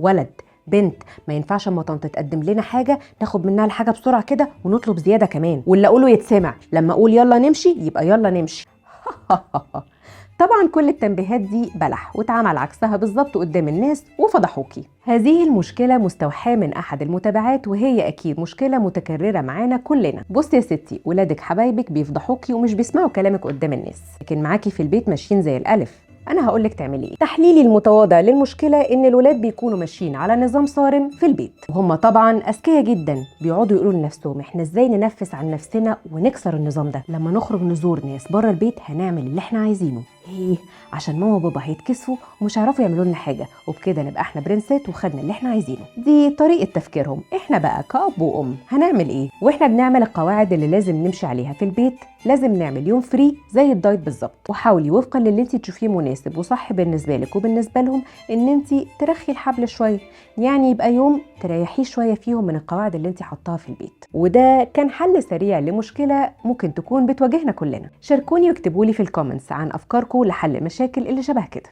ولد، بنت، ما ينفعش اما طنط تقدم لنا حاجة ناخد منها الحاجة بسرعة كده ونطلب زيادة كمان، واللي اقوله يتسمع، لما اقول يلا نمشي يبقى يلا نمشي. طبعا كل التنبيهات دي بلح واتعمل عكسها بالظبط قدام الناس وفضحوكي. هذه المشكلة مستوحاة من أحد المتابعات، وهي أكيد مشكلة متكررة معانا كلنا. بصي يا ستي، ولادك حبايبك بيفضحوكي ومش بيسمعوا كلامك قدام الناس، لكن معاكي في البيت ماشيين زي الألف. أنا هقولك تعملي إيه. تحليلي المتواضع للمشكلة إن الولاد بيكونوا ماشيين على نظام صارم في البيت، وهم طبعا أذكياء جدا، بيقعدوا يقولوا لنفسهم إحنا إزاي ننفس عن نفسنا ونكسر النظام ده، لما نخرج نزور ناس بره البيت هنعمل اللي إحنا عايزينه. إيه؟ عشان ماما وبابا هيتكسفوا ومش هيعرفوا يعملوا لنا حاجة، وبكده نبقى إحنا برنسات وخدنا اللي إحنا عايزينه. دي طريقة تفكيرهم. إحنا بقى كأب وأم هنعمل إيه؟ وإحنا بنعمل القواعد اللي لازم نمشي عليها في البيت. لازم نعمل يوم free زي ال diet بالظبط، وحاولي وفقا للي انت تشوفيه مناسب وصح بالنسبة لك وبالنسبة لهم ان انت ترخي الحبل شوية، يعني يبقى يوم تريحيه شوية فيهم من القواعد اللي انت حطاها في البيت. وده كان حل سريع لمشكلة ممكن تكون بتواجهنا كلنا. شاركوني واكتبوا لي في ال comments عن افكاركم لحل مشاكل اللي شبه كده.